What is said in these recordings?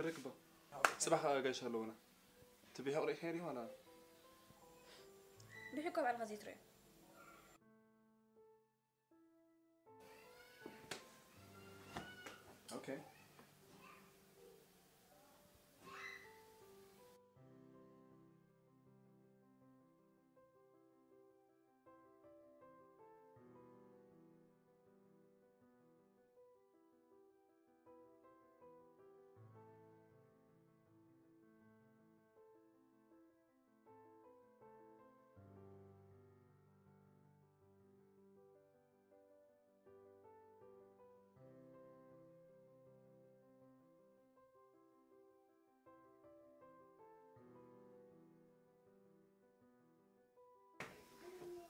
ርክባ። ጽባሕ ከኣ ጋሻ ኣለውና። እቲ ብሒቕ ርኢኻዮ ዲኻ ዋላ? ብሒቕ ካብ ባዕልኻ ዘይትርእዮ። ኦኬ።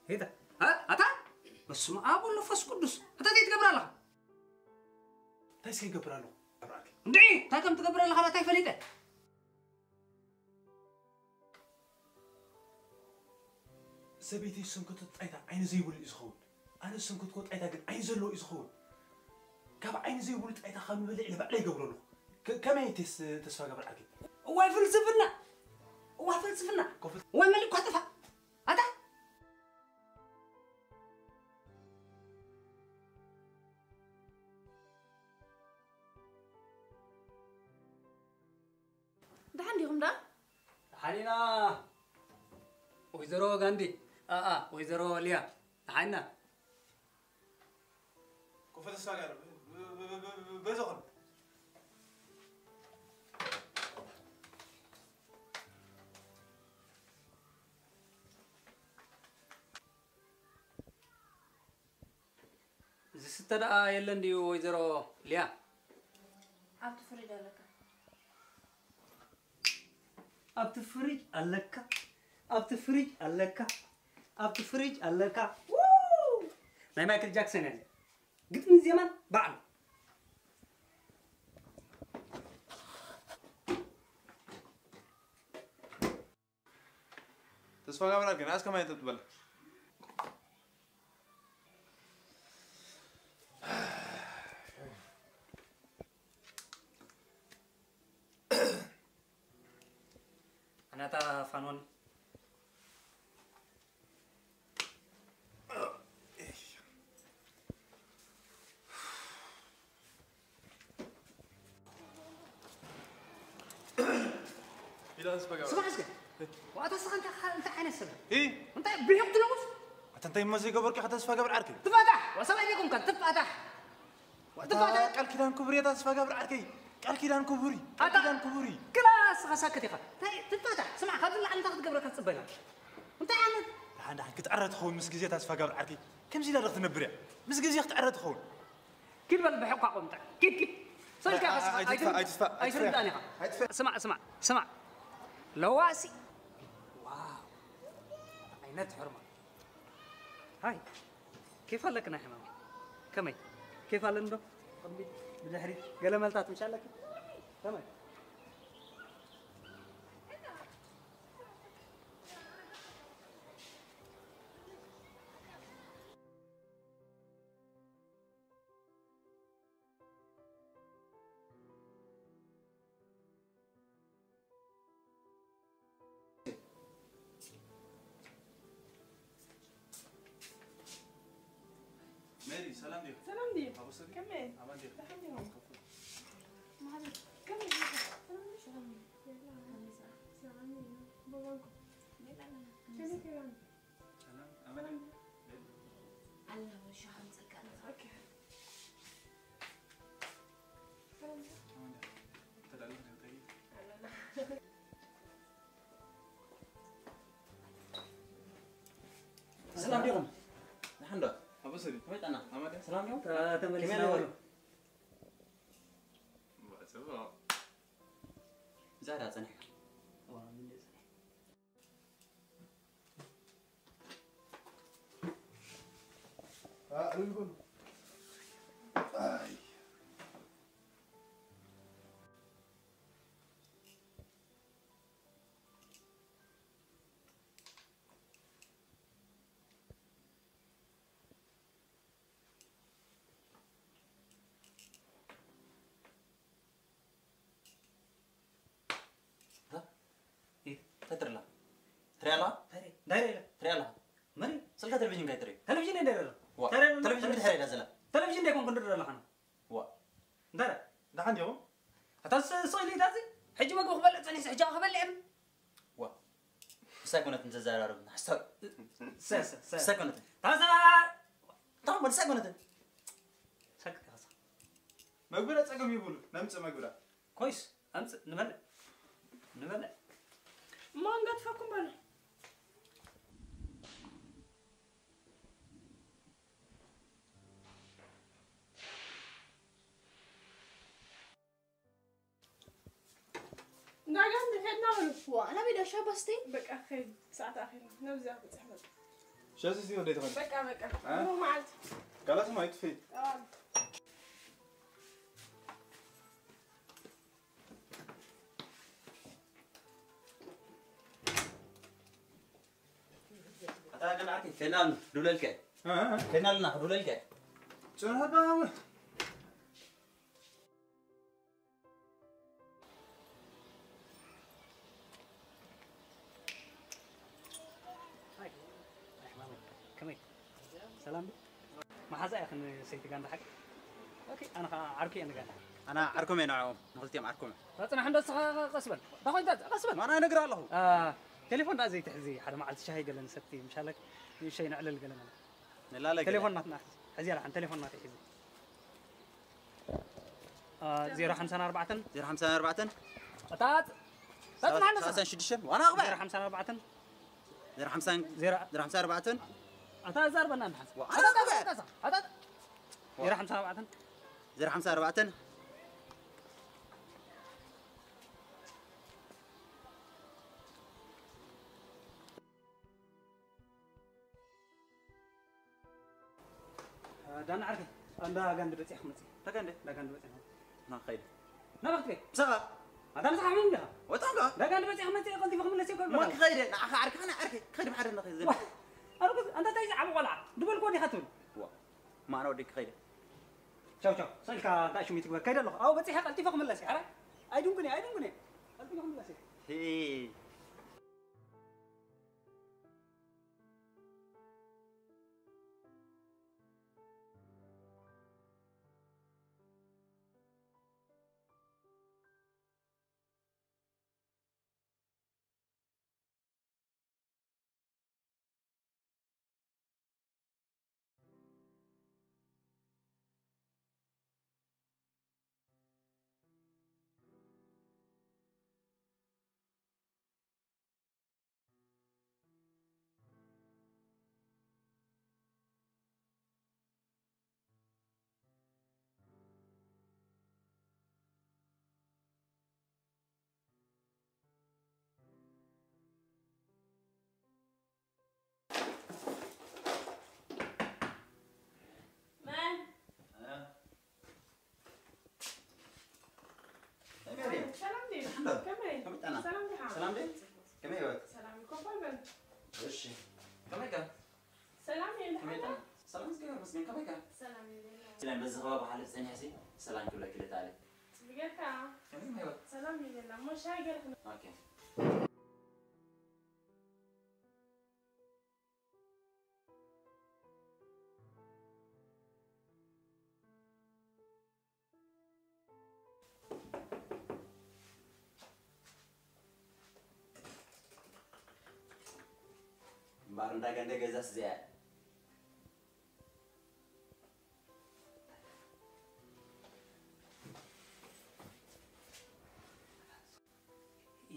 ሄታ፣ እ? ኣታ? በስመ ኣብ ወወልድ ወመንፈስ ቅዱስ። ኣታ እንታይ ትገብር ኣለኻ? እንታይ እስከ ይገብር ኣለኹ? ኣብርኣኪ። እንድዒ፣ እንታይ ከም ትገብር ኣለኻ እንታይ ፈሊጠ? ሰበይቲ ዝሰንከቶ ጣይታ ዓይኒ ዘይብሉ እዩ ዝኸውን። ኣነ ዝሰንከትኩዎ ጣይታ ግን ዓይኒ ዘለዎ እዩ ዝኸውን። ካብ ዓይኒ ዘይብሉ ጣይታ ካብ ንበልዕ ንባዕለይ ይገብሮ ኣለኹ። ከ-፣ ከመይ ቴስ-፣ ተስፋ ገብረ ዓርኪ? እዋይ ፍልስፍና! እዋይ ፍልስፍና! ኮፍ- እዋይ መሊእኳ ጥፋእ! ኣታ! ደሓን ዲኹም ደኣ? ደሓን ኢና። ወይዘሮ ጋንዲ፣ ኣኣ፣ ወይዘሮ ሊያ፣ ደሓን ኢና። ኮፈ ተስፋ ጋር፣ በ-፣ በ-፣ በ-፣ በ-፣ በ-፣ በዚ ኾን። ዝስተ ደኣ የለን ድዩ ወይዘሮ ሊያ? ኣብቲ ፍሪጅ ኣለካ። ኣብቲ ፍሪጅ ኣለካ። ኣብቲ ፍሪጅ ኣለካ። ኣብቲ ፍሪጅ ኣለካ። ው! ናይ ማይክል ጃክሰን እያ። ግጥምን ዜማን ባዕሉ። ተስፋ ጋብር ኣድገ ንኣስ ከማይ ተብትበል። ኣናታ ፋኖን። ኢላ ተስፋ ጋብር። ስማዕ እስከ። ዋታ ስኻ እንታይ ኻ-፣ እንታይ ዓይነት ሰብ? እ? እንታይ ብሒቕ ትለውስ? ኣታ እንታይ እሞ ዘይገበርኩ ኢኻ ተስፋ ገብር ዓርከይ? ትፋታሕ! ወሰብ ኣይደይኮንካ፣ ትፋታሕ! ኣታ ትፋታሕ! ቃል ኪዳን ክቡር እያ ተስፋ ገብር ዓርከይ። ቃል ኪዳን ክቡር እዩ። ቃል ኣታ ኪዳን ክቡር እዩ። ግና ስኻ ሳክት ኢኻ። እንታይ ትፋታሕ! ስማዕ፣ ካብዚ ንላዕሊ እንታይ ክትገብረካ ትጽበ ኢኻ? እንታይ ዓይነት? ደሓን ደሓን ክትዕረ ትኸውን ምስ ግዜ ተስፋ ገብር ዓርከይ። ከምዚ ኢላ ዶ ክትነብር እያ? ምስ ግዜ ክትዕረ ትኸውን። ኪድ በል ብሕቋ ቁምጣ። ኪድ፣ ኪድ። ሰልካ ኣይ-፣ ከስፋ፣ ኣይ-፣ ኣይትጥፋእ፣ ኣይትም-፣ ኣይትጥፋእ፣ ኣይትርዳእን ኢኻ። ኣይትጥፋእ። ስማዕ፣ ስማዕ፣ ስማዕ። ለዋሲ። ዋው። ዓይነት ሕርማ። ሃይ። ኬፍ ኣለክ ናይ ሕማም። ከመይ? ኬፍ ኣለኒ ዶ? ቅድሚት፣ ብድሕሪት፣ ገለ መልታት ምሽ ኣለክ? ከመይ? ሜሪ፣ ሰላም ዲኻ? ሰላም ድዩ? ኣበሰሪ? ከመይ? ኣማን ዲኻ? ደሓን ዲኹም? ከፉ። ማህሌት፣ ከመይ ዲኻ? ሰላም ዲኻ? ሰላም ዲኻ? የላ። ከመይ ሰላም? ሰላም ዲኻ? በባንኩ? የላ፣ የላ። ከመይ ከይባን? ሰላም፣ ኣመለ። ኣላ፣ ወሻ፣ ሓምፀካ ኣለኻ። ኦኬ። ሰላም። ኣመለ። ተዳለኽ ዶ ጠይቅ? ኣለና። ሰላም ዲኹም? ደሓን ዶ? ኣበሰሪ። ከመይ ጠና? ኣመለ። ሰላም ዲኹም? ተ-፣ ተመሊስና ከመይ ኣለኹም? በሉ። ጽቡቕ። ዛዳ ጸኒሕካ? እዋ፣ ምን ጸኒሕ? ዋ፣ ተረድና፣ ተለቪዥን ተረድና። ብድሕረይ እያ ዘላ። ተለቪዥን ዶ ኣይኮንኩን ንርኢ ኣለና። ዋ። እንታይ? ደሓን ዲኹም? ኣታ ስ-፣ ስቕ ኢሉ እዩ እዚ። ሕጂ መግቢ ክበልዕ ጸኒሕሲ፣ ሕጂ ክበልዕ እየ። ዋ። ንሳ ኣይኮነትን ዘዘራርብ፣ ሓሳዊ። ሰ-፣ ሰ-፣ ሰ-፣ ንሳ ኣይኮነትን። ታዛ! ታሞ ንሳ ኣይኮነትን። ሰክ-፣ ታዛ። መግቢ ዶ ጸገም ይብሉ፣ ነምጽእ መግቢ ዶ። ኮይስ፣ ኣምጽእ፣ ንበልዕ። ንበልዕ። እሞ እንገድፈኩም በሉ። እንዳጋ እንድሕና በሉ። ዋ፣ ናበይ ዶ ሻባስተይ? በቃ፣ ከይድ፣ ሰዓት ኣኺሉ። ነብዚኣ ክብጽሕ በቃ። ሸዚ ሲ ወደይ ትኾን? በቃ፣ በቃ። እ? ብሩህ መዓልቲ። ካልኣት ማይ ትፈይ። ኣዋል። ኣታ ግን ዓርኪ፣ ፌናል ድውለልከ? እ፣ እ፣ እ። ፌናልና ድውለልከ? ጽናት ባው። ሃይ። ሃይ፣ ማመይ። ከመይ? ሰላም ዶ? መሓዛ ኢኽን ሰይቲ ጋንዳ ሓቂ? ኦኬ፣ ኣነ ኸዓ ዓርኩ እየ ንጋንዳ። ኣነ ዓርኩም እየ ንዕኦም፣ ንኽልቲኦም ዓርኩም እየ። ዋ፣ ጽናሕ እንዶ እስኻ ቀስ በል። እንታይ ኾይንካ? ቀስ በል። ማና ይነግር ኣለኹ። ኣ፣ ቴሌፎን ደኣ ዘይትሕዚ፣ ሓደ መዓልቲ ሻሂ ገለ ንሰቲ፣ ምሻለክ ንእሸይ ነዕልል ገለ ማለት። ንላለ ገለ። ቴሌፎን ናትና ሕዚ። ሕዚ ኣልሓን ቴሌፎን ናተይ ሕዚ። አ፣ ዜሮ ሓምሳን ኣርባዕተን። ዜሮ ሓምሳን ኣርባዕተን። እታ፣ እታ ሰላሳ፣ ጽናሕ ነሳ። ሰላሳን ሽዱሽተን። ዋና ኣቕበ። ዜሮ ሓምሳን ኣርባዕተን። ዜሮ ሓምሳን፣ ዜሮ ዜሮ ሓምሳን ኣርባዕተን። ኣታ ዛርበና ንሓስ። ዋ፣ ኣታ፣ ኣታ፣ ኣቕበ። ኣታ፣ ኣታ፣ ኣታ። ዋ። ዜሮ ሓምሳን ኣርባዕተን። ዜሮ ሓምሳን ኣርባዕተን። ዳና ዓርከይ፣ እንዳ ጋንዲ በጺሐ ክመጽእ። እንዳ ጋንዲ? እንዳ ጋንዲ በጺሐ። ና፣ ኸይድ። ናበይ ክትከይድ? ምሳኻ። ኣታ ምሳኻ መን እንዲኻ? ወጣንካ? እንዳ ጋንዲ በጺሐ ክመጽእ፣ ቀልጢፈ ክምለስ እየ እኮ እሞ ይብለካ። ክኸይድ፣ ንዓኻ ዓርክኻ ንዓርከይ። ክኸይድ ብሓደ ንኸይድ። ዋ፣ ኣርኩስ፣ ኣንታ እንታይ ዝዓቢ ቆልዓ? ድበልኩ ወዲኻ ትብል? ዋ፣ ማን ወዲክ ክኸይድ? ቻው፣ ቻው። ስቕ ኢልካ እንታይ ሽሙ ትግበር? ከይደ ኣለኹ። ኣብኡ በጺሐ ቀልጢፈ ክምለስ እየ። ኣረ፣ ኣይድንጉን እየ፣ ኣይድንጉን እየ። ቀልጢፈ ክምለስ እየ። ሄ። መን? እ? ሃይ ሜሪ። ሰላም ድዩ? ደሓን ዶ? ከመይ? ከመይ ጠና? ሰላም ዲኻ? ሰላም ድዩ? ከመይ ህይወት? ሰላም እዩ። ኮፍ በል በል። እሺ። ከመይ ከ? ሰላም እየ፣ ከመይ ደሓን ጠና? ዶ? ሰላም፣ እግዚኣብሔር ይመስገን። ከመይ ከ? ሰላም እየ፣ ደህና። ሰላም፣ በዚ ከባቢ ሓልፍ ጸኒሐ ሲ ሰላም ክብለኪ ልትኣለ። ጽቡቅ ጌርካ። ከመይ ህይወት? ሰላም እየ፣ ደህና። እሞ ሻሂ ገለ ክነ- ኦኬ። እምበኣር እንዳ ገንደ ገዛስ እዚኣ እያ።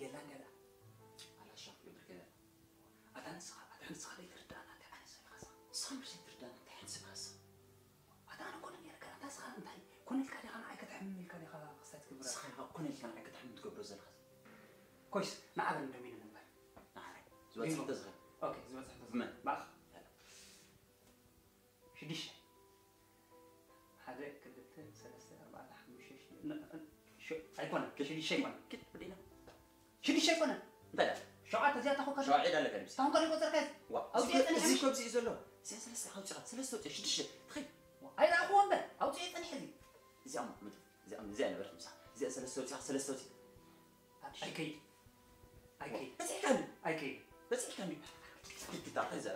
የላን ገላ። ኣላ ሻፍ ግብር ገላ። ኣታ ንስኻ፣ ኣታ ንስኻ ዘይትርዳእና እንታይ ዓይነት ሰብ ኢኻ ንስኻ? ንስኻ ምሽ ዘይትርዳእና እንታይ ዓይነት ሰብ ኢኻ ንስኻ? ኣታ ኣነ ኮነ ነይረ ገላ፣ ኣታ ንስኻ እንታይ ኮነ ኢልካ ዲኻ ንዓይ ከተሕምም ኢልካ ዲኻ ክስታይ ትገብር? ንስኻ ኢኻ ኮነ ኢልካ ንዓይ ከተሕምም ትገብሮ ዘለኻ። ኮይስ፣ ንዓበን ደሚኑ ነበር። ንዓበን። ዝበጽሕ ቢንጎ። ተዝኸ። ኦኬ፣ ዝበጽሕ ተዝኸ። መን? ባኽ። ሽዱሽተ። ሓደ፣ ክልተ፣ ሰለስተ፣ ኣርባዕተ፣ ሓሙሽተ፣ ሽዱሽተ። ን-፣ ን-፣ ሽ-፣ ኣይኮነን። ክ-፣ ሽዱሽተ ኣይኮነን። ክ-፣ ወዲእና። ሽዱሽተ ኣይኮነን። እንታይ ደኣ? ሸውዓተ፣ እዚኣ ታኾ ከ-፣ ሸውዓተ ኣለካ ድምፂ። ታኾ ከ-፣ ቆፀርካ እዚ? ዋ፣ ኣውፅኦ እዚ እኮ፣ ፀኒሐ። እዚ እኮ፣ እዚ እዩ ዘሎ። እዚኣ ሰለስተ፣ ኣውፅኣ፣ ሰለስተ ኣውፅኣ፣ ሽዱሽተ። ትኸይድ። ዋ፣ ኣይረኣኹዎን በል። ኣውፅኦ ፀኒሐ እዚ። እዚኣ፣ እዚኣ ኣይነበረት ምሳ። እዚኣ ሰለስተ ኣውፅኣ፣ ሰለስተ ኣውፅኣ። ኣይከይድ። ኣይከይድ። በፂሕካ እንዲ? ኣይከይድ። በፂሕካ እንዲ? ግድታ፣ ከዛ።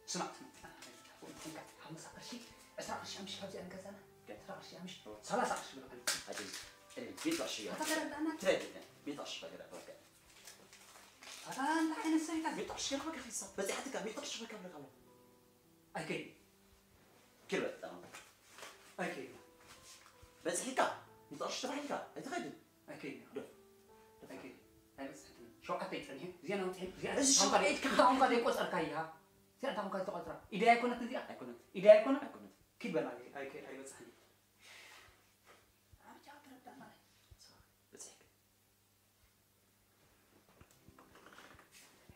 ስማዕ፣ ስማዕ፣ ሓምሳ ቅርሺ፣ ዕስራ ቅርሺ ኣምሽ ካብዚኣ ንገዛና። ዕስራ ቅርሺ ኣምሽ፣ ሰላሳ ቅርሺ ብለዓል። ኣጀ፣ ሚእቲ ቅርሺ እያ። ኣታ ተረዳእና። ትረድእ፣ ሚእቲ ቅርሺ ፈገዳ፣ በቃ። ኣታ እንታይ ዓይነት ሰብ ኢኻ? ሚእቲ ቅርሺ ገይርካ ኺሳ፣ በዚሓትካ ሚእቲ ቅርሺ ፈገዳ ብለካ ኣሎ። ኣይከይድን። ኪድ በል፣ ተማም። ኣይከይድን። በዚሕካ፣ ሚእቲ ቅርሺ ተባሂልካ፣ ኣይትኸድን። ኣይከይድን። ዶ? ኣይከይድን። ኣይበጽሕትን። ሸውዓተ ይጸንሕ። እዚኣ ናውቲ፣ እዚኣ እዚ ናውቲ ሸውዓተ ኢድካ። ናውቲ ዘይቆጸርካ እያ። እዚኣ እንታይ ኮንካ ዝተቆጽራ? ኢደይ ኣይኮነትን እዚኣ? ኣይኮነትን። ኢደይ ኣይኮነን? ኣይኮነትን። ኪድ በል ናበይ። ኣይከ-፣ ኣይበጽሕን። ኣበጃ ተረዳእ ማለት። በጺሕካ።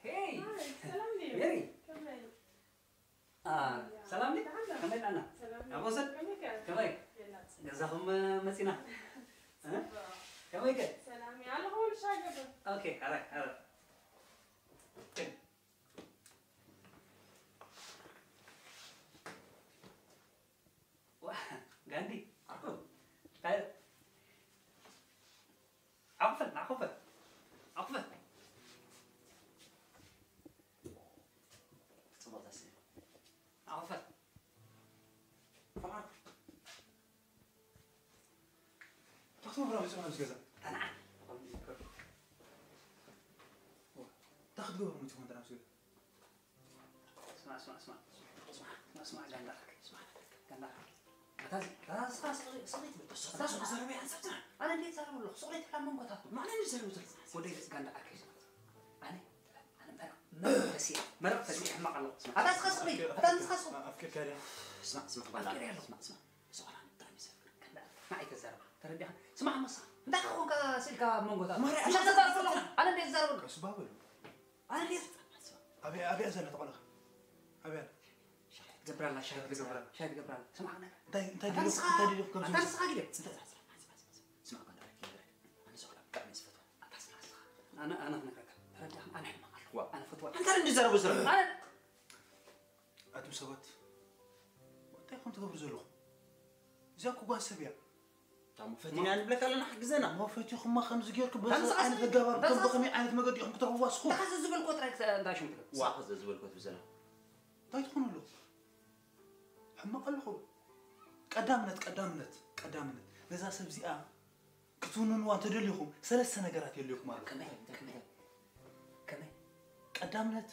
ሄይ! ሃይ፣ ሰላም ድዩ? ሜሪ! ከመይ? አ፣ ያ። ሰላም ድዩ? ደሓን ዶ? ከመይ ጣና? ሰላም ኣብ ወሰን? ከመይ ከ? ከመይ? የላ። ገዛኹም፣ እ፣ መጺና። እ? ጽቡቕ። ከመይ ከ? ሰላም እየ። ኣለኹ፣ ወልሻ ገበ። ኦኬ፣ ኣረ፣ ኣረ። ዋ፣ ጋንዲ፣ ዓርኩ። ታይ-፣ ዓኹፈል፣ ዓኹፈል፣ ዓኹፈል። ጽቡቕ ተስፋ። ዓኹፈል። እንታይ ክትገብሩ መጺኹም ኣብዚ ገዛ? እንታይ ክትገብሩ መጺኹም ኣብዚ ገዛ? ስማዕ፣ ስማዕ፣ ስማዕ፣ ስማዕ፣ ስማዕ፣ ስማዕ፣ ጋንዳ፣ ስማዕ፣ ጋንዳ። ኣታ፣ ኣታ፣ ስኻ፣ ስኻ፣ ስኻ ይትብል። ኣታ፣ ስኻ፣ ስኻ፣ ዘረባ እያ፣ ኣንሳብ ስራሕ። ኣነ እንዴት ዛረብ ኣለኹ? ስቕ ኢለ ኣብ መንጎታቱ። ማን እዩ ዘረባ ዘሎ? ወደይ ጋንዳ ኣርኪ ስማዕ። ኣነ፣ ኣነ መረቕ፣ መረቕ ፈሲሐ፣ መረቕ ፈሲሐ ሕማቕ ኣለኹ። ኣታ፣ ስኻ፣ ስኻ፣ ኣታ፣ ስኻ፣ ስኻ። ኣፍቂርካ ድያ? ስማዕ፣ ስማዕ፣ ጋንዳ፣ ኣፍቂረ ኣለኹ። ስማዕ፣ ስማዕ። ስቕ ኢለ ብጣዕሚ ዘፍቅር። ጋንዳ፣ ንዓይ ተዛረብ። ተረዲኻ? ስማዕ፣ መሳ። እንታይ ኮንካ ስኢልካ ኣብ መንጎታት? ማርያ፣ ምሽ ኣታ፣ ተዛረብ ኣለኹ። ኣነ እንዴት ዛረብ ኣለኹ? ቀስ በል። ኣነ ድየ? ኣበይ፣ ኣበይ ዘላ ተቆለኻ? ኣበይ ኣላ? ሻሂ ትገብራላ፣ ሻሂ ትገብራላ፣ ሻሂ ትገብራላ። ስማዕ፣ ኣነ እንታይ፣ እንታይ ኣታ ድልኽ-፣ ንስኻ፣ እንታይ ድልኽ ከም ኣታ ዝመጽእ? ንስኻ ግደ። ስማዕ፣ ስማዕ፣ ስማዕ፣ ስማዕ፣ ስማዕ፣ ጋንዳ፣ ኣነ ንስኻ ብጣዕሚ ዝፈትዋ። ኣታ ስማዕ፣ ንስኻ። ኣነ፣ ኣነ ክነግረካ። ተረዲእኻ? ኣነ ሕማቕ ኣለኹ። ዋ። ኣነ ፈትዋ። ኣንታ እንዲ ዘረቡ ዘረቡ። ኣነ ኣቱም ሰባት፣ እንታይ ኢኹም ትገብሩ ዘለኹም? እዚኣ እኮ ጓል ሰብ እያ። ታሞ ፈቲና ንብለካ ኣለና፣ ሓግዘና። እሞ ፈቲኹማ ከምዚ ጌርኩም በዚ እንታይ ዓይነት ኣገባብ እንታይ ከም ብኸመይ ዓይነት መገዲ ኢኹም ክትረኽብዋ ንስኹም? እንታይ ዝበልኩዎ ጥራይ ክሰ-፣ እንታይ ሽም ትብል? ዋ፣ ዘዝበልኩዎ ትብል ዘላ። እንታይ ትኾኑ ኣለኹም? ሕማቕ ኣለኹም። ቀዳምነት፣ ቀዳምነት፣ ቀዳምነት። ነዛ ሰብ እዚኣ ክትውንንዋ እንተደሊኹም ሰለስተ ነገራት የድልየኩም ኣሎ። ከመይ? ከመይ? ከመይ? ቀዳምነት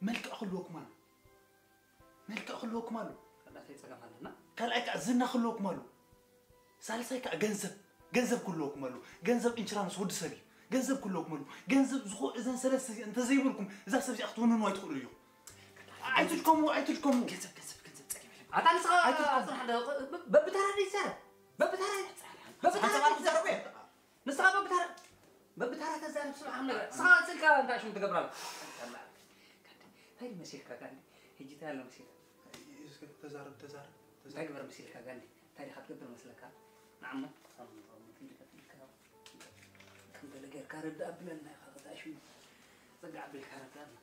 መልክዕ ክህልወኩም ኣሎ። መልክዕ ክህልወኩም ኣሎ። ካልኣይ ጸገም ኣለና። ካልኣይ ከዓ ዝና ክህልወኩም ኣሎ። ሳልሳይ ከዓ ገንዘብ፣ ገንዘብ ክህልወኩም ኣሎ። ገንዘብ ኢንሹራንስ ወዲ ሰብ እዩ። ገንዘብ ክህልወኩም ኣሎ። ገንዘብ ዝኾ-፣ እዘን ሰለስተ እዚኣን እንተዘይብልኩም እዛ ሰብ እዚኣ ክትውንኑ ኣይትኽእሉ እዩ። ኣይትድከሙ፣ ኣይትድከሙ። ገንዘብ፣ ገንዘብ፣ ገንዘብ ጸገም የለን። ኣታ ንስኻ ኣይትድከሙ። ጽናሕ እንደ-፣ በ-፣ በብተራ ይዛረብ። በብተራ፣ በብተራ ኣንተ ማለት ይዛረብ። ዘረበ። ንስኻ በብታራ፣ በብታራ ተዛረብ፣ ስምዓ፣ ከም ነገር። ንስኻ ስልካ እንታይ ሽም ትገብር ኣለኻ? እንታይ ድዩ መሲልካ፣ ጋንዲ? ሕጂ እንታይ ኣሎ መሲልካ? እስከ ተዛረብ፣ ተዛረብ፣ ተዛረብ። እንታይ ግበር መሲልካ፣ ጋንዲ? እንታይ ዲኻ ትገብር መስለካ? ንዓሞ? ከም ገለ ጌርካ ረዳእ ኣብለና ኢኻ፣ እንታይ ሽሙ? ጽግዕ ኣቢልካ ረዳእና።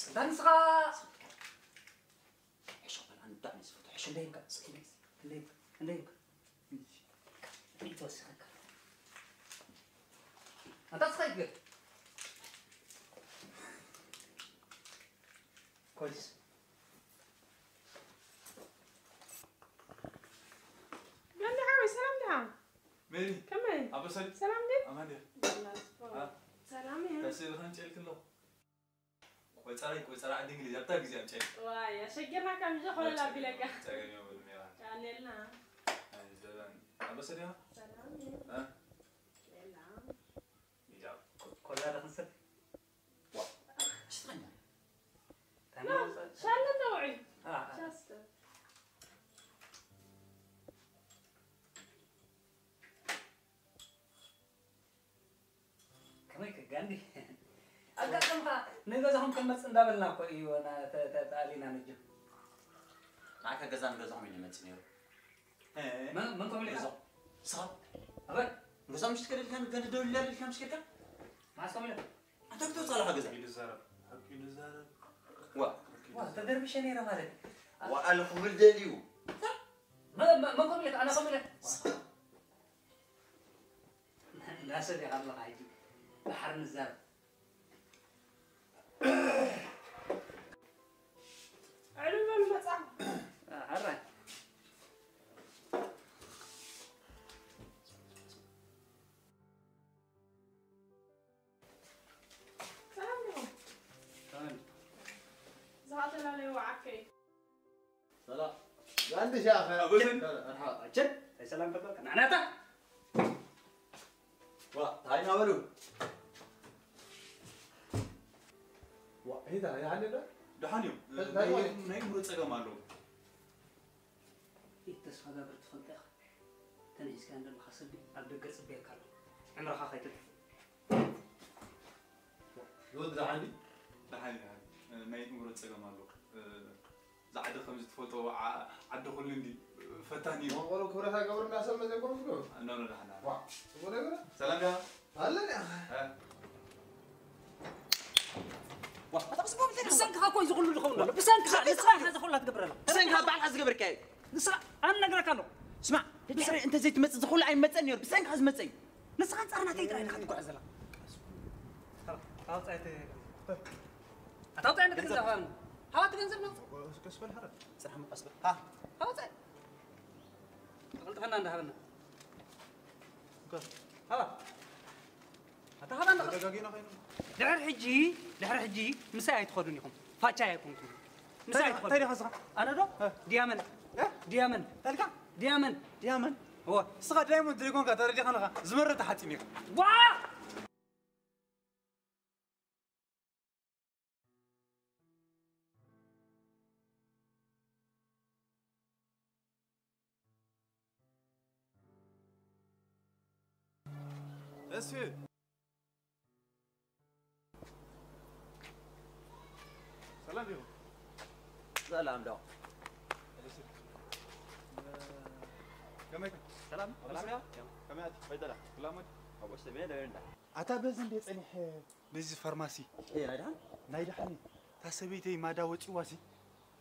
እንታይ ንስኻ? ሕሾ በል፣ ኣነ ብጣዕሚ እየ ዝፈትዎ። ሕሾ። ክንደይ ኢልካ? እስኪ ክንደይ? ክንደይ ኢልካ? ክንደይ ኢልካ? ሚእቲ ወሲኸካ። ኣንታ እስኻ ይትገር። ኮይስ። ጋንዲ ሓወይ፣ ሰላም ዲኻ? ሜሪ። ከመይ? ኣበሰል። ሰላም ድዩ? ኣማን ድያ? አ? ሰላም እዩ። ተስእ ኢልካ እንጨልክ ኣለኹ። ቆጸራይ፣ ቆጸራ ዓዲ እንግሊዝ፣ ኣብታ ግዜ ኣምጨይ። ዋይ፣ ኣሸጊርናካ ምሽ፣ ኮለል ኣቢለካ። ጸገም የብሉን፣ ሜራ። ቃሌልና። ኣይ፣ ዘበን። ኣበሰ ዲኻ? ሰላም እዩ። እ? ሌላ። ኢጃ። ኮላ ዶ ክንሰት? ዋ፣ ሽጥረኛ። ና፣ ሻለ ተውዒ። አ፣ አ። ቻስተ። ከመይ ከ ጋንዲ? ኣጋጣሚ ኸኣ ንገዛኹም ክንመጽእ እንዳበልና እኮ እዩ ና-፣ ተ-፣ ተ-፣ ተኣሊና ነጆ። ንዓካ ገዛ ንገዛኹም እዩ ንመጽእ ነይሩ። እ? መን፣ መን ኮሚልካ? ገዛ። ንስኻ? ኣበይ? ገዛ ምሽ ትከደልካ፣ ንገንዲ ደው ኢላ ኢልካ ምሽ ከድካ? መዓስ ኮሚልካ? ኣንታ ክትወጽእ ኣለኻ ገዛ? ሓቂ ንዛረብ፣ ሓቂ ንዛረብ። ዋ። ዋ፣ ተደርቢሸ ነይረ ማለት። ዋ፣ ኣለ ክብል ደልዩ። መ-፣ መ-፣ መን ኮሚልካ? ኣነ ኮሚለ? እንዳሰብ ኢኻ ኣለኻ ሕጂ። ድሓር ንዛረብ። ሰላም። ጋንዲ ሻኸ። ኣበሰን። መርሓባ። ኣቸን፣ ኣይ ሰላም ከበልካ። ናዕናታ። ዋ፣ ታይ ናበሉ? ዋ፣ ሂዳ፣ ይሃለ ዶ? ደሓን እዩ። ታይ፣ ታይ ናይ፣ ማለት? ናይ እግሩ ጸገም ኣለዎ። ኢድ ተስፋ ጋብር ትፈልጦ ኢኻ። ተን ሒዝካ እንደምኻ ሰዲ ኣብ ደገ ጽበየካ ኣሎ። ዕምርኻ ከይትጥፍ። ዝወዲ ደሓን ድዩ? ደሓን እዩ፣ ደሓን እዩ። ናይ እግሩ ጸገም ኣለዎ። ዛዕዲ ከምዚ ትፈልጦ ዓ-፣ ዓዲ ኩሉ እንዲ ፈታኒ እዩ። መቐሎ ክብረት ሃገርና ሰብ መዘን ኮፍ ግበር። ኖ፣ ኖ፣ ደሓን፣ ደሓን። ዋ፣ ጽቡቕ ነገር። ሰላም ዲኻ? ኣለና። እ። ዋ፣ ኣታ ክስቦ ምንታይ ብሰንክኻ እኮ እዩ ዝኹሉ ዝኸውን ዘሎ። ብሰንኪኻ፣ ብሰንኪኻ ንስኻ ኢኻ ዝኹሉ ትገብር ዘላ። ብሰንኪኻ ባዕልኻ ዝገበርካዮ። ንስኻ ኣነ እነግረካ ኣለኹ። ስማዕ፣ ድሕሪ እንተ ዘይትመጽእ ዝኹሉ ኣይመጸን ነይሩ። ብሰንኪኻ ዝመጸ እዩ። ንስኻ ኣንጻር ናተይ ጥራይ ኢኻ ትጓዓዝ ዘላ። ኣታ ኣውጻእ እቲ ኣታ ኣውጻእ ንገንዘብ። ገንዘብ ሃብኒ። ሃዋት ገንዘብ ነው። ቀስ በል ሐረ። ጽናሕ ቀስ በል። ሃ። ኣውጻእ። ተቐልጥፈና እንዳ ሃበና። ሃባ። ኣታ ሃባ እንዳ ተጋጊና ኸይኑ። ድሕር ሕጂ፣ ድሕር ሕጂ ምሳይ ኣይትኸዱን ኢኹም። ፋቻ ኣይኮንኩም። ምሳይ እንታይ፣ ኣይትኸዱን። እንታይ ዲኻ ስኻ? ኣነ ዶ? እ። ዲያመን። እ? ዲያመን። እንታይ ኢልካ? ዲያመን። ዲያመን? እወ። ስኻ ዳይሞንድ ዘይኮንካ ተረዲኻንኻ። ዝመረ ተሓጺን ኢኻ። ዋ! እሺ። ሰላም ዲኹም? ሰላም ዶ? እሺ። ከመይ ኢኻ? ሰላም፣ ሰላም ዶ? ከመይ ኣቲ? ከመይ ኣቲ? በይተላ። ሰላም ኣቲ? ኣብ ውሽጢ ቤት ደረንዳ። ኣታ በዚ እንደ ጸኒሐ ነዚ ፋርማሲ። ኤ፣ ናይ ደሓን? ናይ ደሓን እዩ። እታ ሰበይተይ ማዳ ወጺዋሲ፣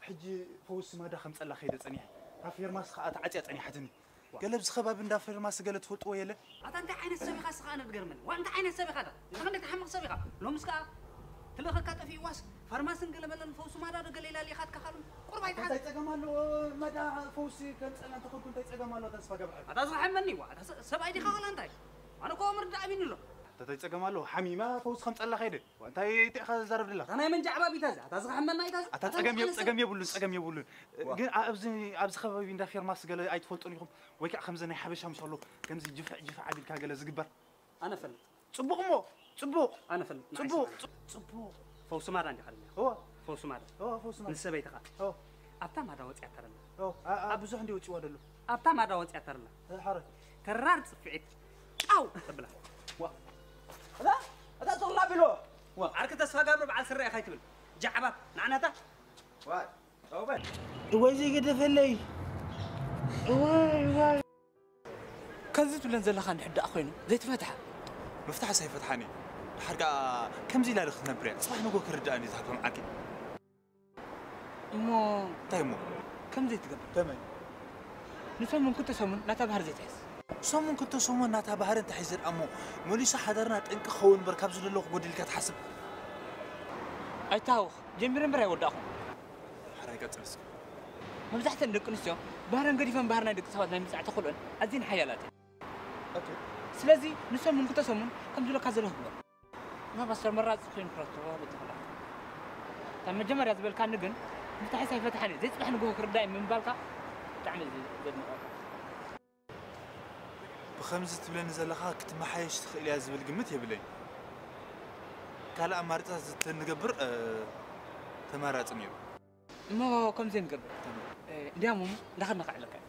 ሕጂ ፈውሲ ማዳ ከምጸላ ከይደ ጸኒሐ። እታ ፌርማሲ ከኣ ተዓጽያ ጸኒሓትኒ። ዋ። ገለ ኣብዚ ከባቢ እንዳ ፌርማሲ ገለ ትፈልጥዎ የለ? ኣታ እንታይ ዓይነት ሰብ ኢኻ እስኻ ኣነ ዝገርመኒ? ዋ፣ እንታይ ዓይነት ሰብ ኢኻ ዳ? ንስኻ እንታይ ትሓምቕ ሰብ ኢኻ? ሎምስ ከኣ ትልእኸካ ጠፊእዋስ ፋርማስን ገለ መለን ፈውሲ ማዳ ዶ ገለ ኢላ ሊኻትካ ካልኡን ቁርብ ኣይትሓዝ። እንታይ ጸገም ኣለዎ? ማዳ ፈውሲ ከምጸላ እንተኾንኩ እንታይ ጸገም ኣለዎ? ተስፋ ገብረ። ኣታ ዝሓመኒ ዋ፣ ኣታ ሰ-፣ ሰብኣይ ዲኻ ዋላ እንታይ? ኣነ እኮ ምርዳእ ኣሚኑ ኣሎ። እንታይ ጸገም ኣለዎ? ሓሚማ ፈውሲ ከምጸላ ከይደ። እንታይ ኢኻ ትዛረብ ደላ? እታ ናይ መን ጃዕባቢት እያ እዛ? እታ ዝኸሕመና እታ እዛ? ኣታ እታ ጸገም የብ-፣ ዝሓለፈ ጸገም የብሉን፣ ጸገም የብሉን። ዋ። ግን ኣብዚ፣ ኣብዚ ከባቢ እንዳ ፌርማስ ገለ ኣይትፈልጡን ኢኹም? ወይ ከዓ ከምዚ ናይ ሓበሻ ምሽ ኣሎ፣ ከምዚ ጅፍዕ ጅፍዕ ኣቢልካ ገለ ዝግበር? ኣነ እፈልጥ። ጽቡቕ እሞ፣ ጽቡቕ። ኣነ እፈልጥ፣ ንዓይ ጽቡቕ፣ ስምዓኒ። ጽ-፣ ጽቡቕ። ፈውሲ ማዳ እንዲኻ ደሊኻ? እወ። ፈውሲ ማዳ። እወ፣ ፈውሲ ማዳ። ንሰበይትኻ? እወ። ኣብታ ማዳ ወጺኣታ ደላ? እወ። ኣ-፣ ኣ-፣ ኣብ ብዙሕ እንዲ ወጺዋ ደሎ? ኣብታ ማዳ ወጺኣታ ደላ? እ፣ ሓረ። ተራር ጽፍዒት። ጣው ተብላ። ዋ። እታ፣ እታ ጸቕላ ቢሎ። ዋ። ዓርኪ ተስፋ ጋብር በዓል ስረ ኢኻ ኣይትብል። ጃዕባብ፣ ንዓናታ። ዋይ። ጸውበል። እወይ፣ ዘይገደፈለይ። እወይ፣ እወይ። ከምዚ ትብለን ዘለኻ እንድሕር ደኣ ኮይኑ፣ ዘይትፈትሓ። ምፍታሕስ ኣይፈትሓን እዩ። ድሓር ከኣ ከምዚ ኢላ ዶ ክትነብር እያ? ጽባሕ ንግሆ ክርድኣኒ እዩ፣ እታ ሃብታም ዓርከይ። እሞ እንታይ እሞ? ከም ዘይትገብር። ከመይ? ንሰሙን ክልተ ሰሙን ናታ ባህሪ ዘይትሕዝ። ሰሙን ክልተ ሰሙን ናታ ባህሪ እንተሒዘ ደኣ እሞ መሊሱ ሓዳርና ጠንቂ ክኸውን እምበር ካብዚ ዘለኹ ጎዲልካ ትሓስብ። ኣይተሃወኽ። ጀሚረ እምበር ኣይወዳእኹን። ሓራይ ቀጽል እስኪ። መብዛሕትአን ደቂ ኣንስትዮ ባህረን ገዲፈን ባህሪ ናይ ደቂ ሰባት ናይ ምጽዓት ተኽእሎአን ኣዝየን ሓያላት እየን። ኦኬ። ስለዚ ንሰሙን ክልተ ሰሙን ከም ዝብለካ ዘለኹ ግበር። እማ ፓስተር መራጺ ኮይኑ ክረክቦ በቲ ኹላ። እታ መጀመርያ ዝበልካኒ ግን፣ ምፍታሕስ ኣይፈትሓን እየ፣ ዘይጽባሕ ንግሆ ክርዳእ እዩ ምባልካ ብጣዕሚ ዘ-፣ ዘድንቐካ። ብኸምዚ ትብለኒ ዘለኻ ክትመሓየሽ ትኽእል እያ ዝብል ግምት የብለይን። ካልእ ኣማርጻታት ተንገብር፣ እ፣ ተመራጺ ነይሩ። እሞ ከምዚ ንገብር። ተመ- እ፣ እንዲያም እሞ እንዳኸድና ከዕለካ እየ።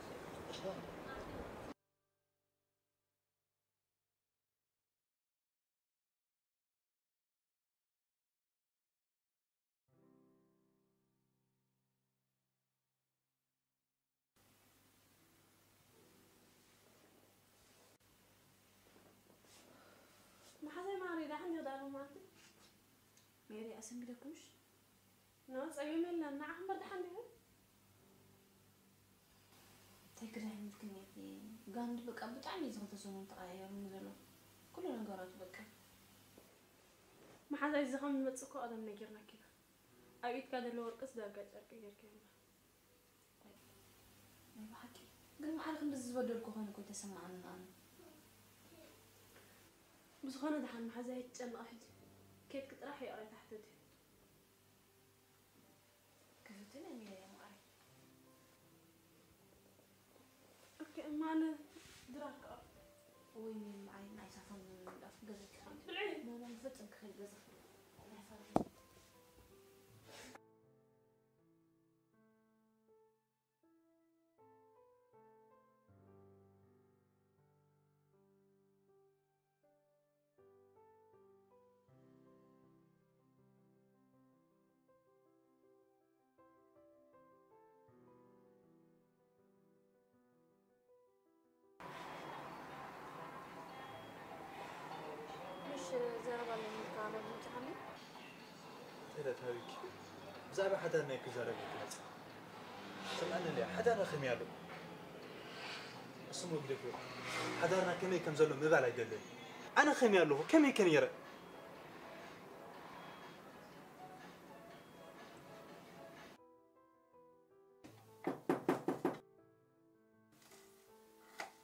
መሓዛይ ማሪ፣ ደሓን ዲኺ? ዳግም መዓልቲ ሜሪ፣ ኣሰንቢደኩምሽ? ኖ፣ ጸገም የለን። ንዓኺ እምበር ደሓን ዲኺ? እንታይ ክዳን ምልክን እየ። ጋንዲ በቃ ብጣዕሚ እዩ ዝኽልተ ሰሙን ተቐያየሩኒ ዘሎ። ኩሉ ነገራቱ በቃ። መሓዛይ እዚ ከም ዝመጽእ እኮ ቀደም ነጊርናኪ ኢና። ኣብ ኢድካ ዘሎ ወርቅስ ዳርጋ ጨርቂ ጌርካዮ እምበር። ናይ ብሓቂ ግን መዓረ ክንድዚ ዝበደልኩ ኮይኑ እኮ ኣይተሰማዓንን ኣነ። ብዝኾነ ደሓን መሓዛይ ኣይትጨነቒ ሕጂ። ኬድኪ ጥራሕ ይቕሬታ ሕተቲ። ክፍትን ማነ ድራር ክቐርብ። ወይ ንዓይ ንዓይ ሳፋን ንኣፍ ገዛ ክኸይድ። ብልዒ። ማማ ንፈጽም ክኸይድ ገዛ። ምሽ ዘረባ ኣለኒ ኢልካ መን ምጽኣኒ? ተረታዊኪ ብዛዕባ ሓዳር ናይ ክዛረብ ይግለጽ። ስምዓኒ እንድያ ሓዳርና ከመይ ኣሎ? እሱ መግደፍ ሓዳርና ከመይ ከም ዘሎ ምባል ኣይደልን። ኣነ ከመይ ኣለኹ? ከመይ ከ ነይረ?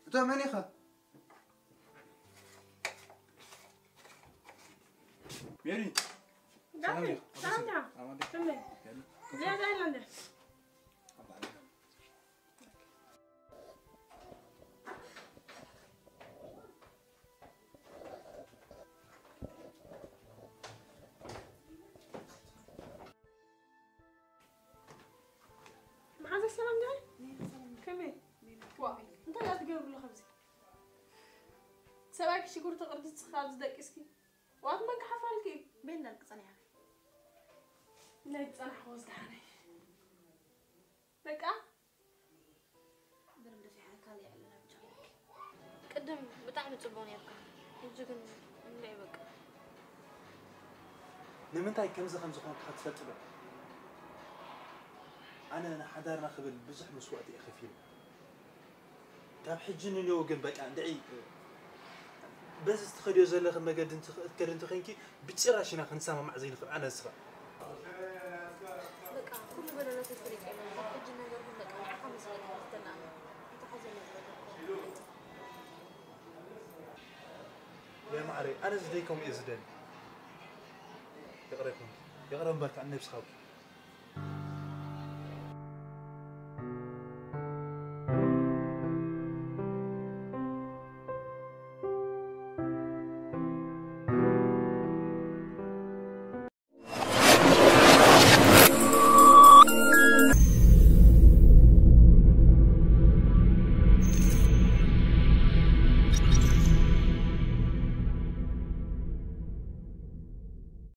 እቶ መን ኢኻ? ሜሪ ዳኒ ሰላም ዲኻ? ሰላም ዲኻ? ኣማን ዲኻ? ከመይ? ዝያዳ ኢላ እንደ መሓዛ ሰላም ዲኻ? ከመይ? ዋ እንታይ እያ ትገብርሉ ከምዚ? ሰብኣይኪ ሽጉርቲ ቅርዲ ንስኻ ኣብዚ ደቂስኪ ዋት መን ክሓፋልኪ? በይ እንዳልቂ ጸኒሓ። ናይ ዝጸናሕክዎ ዝደሓነ እዩ። በቃ ብርም ደፊሓ ካልእ የለን ኣብ ቻው። ቅድም ብጣዕሚ ጽቡቕ ነርካ፣ ሕጂ ግን እምበይ በቃ። ንምንታይ ከምዚ ከም ዝኾንኩ ክትፈልጢ ዶ? ኣነ ንሓዳርና ክብል ብዙሕ መስዋእቲ እየ ከፊለ። ካብ ሕጂ ንኔው ግን በቃ እንድዒ በዚ ትኸድዮ ዘለኺ መገዲ እንትኸ- ትከዲ እንተኾይንኪ ብጭራሽ ኢና ክንሰማማዕ ዘይንኽእል ኣነ ንስኻ። በቃ ኩሉ በደላተይ ፈሊጠ እየ፣ ካብ ሕጂ ነገር ግን በቃ ንዓኻ መስዋእቲ ክፍትና እየ። እንታይ ሓዘን ይብለካ? ያ ማዕረይ ኣነ ዝደይ ከምኡ እየ ዝደሊ። ይቕረ ይኹን ይቕረ እምበርካ ነብስኻ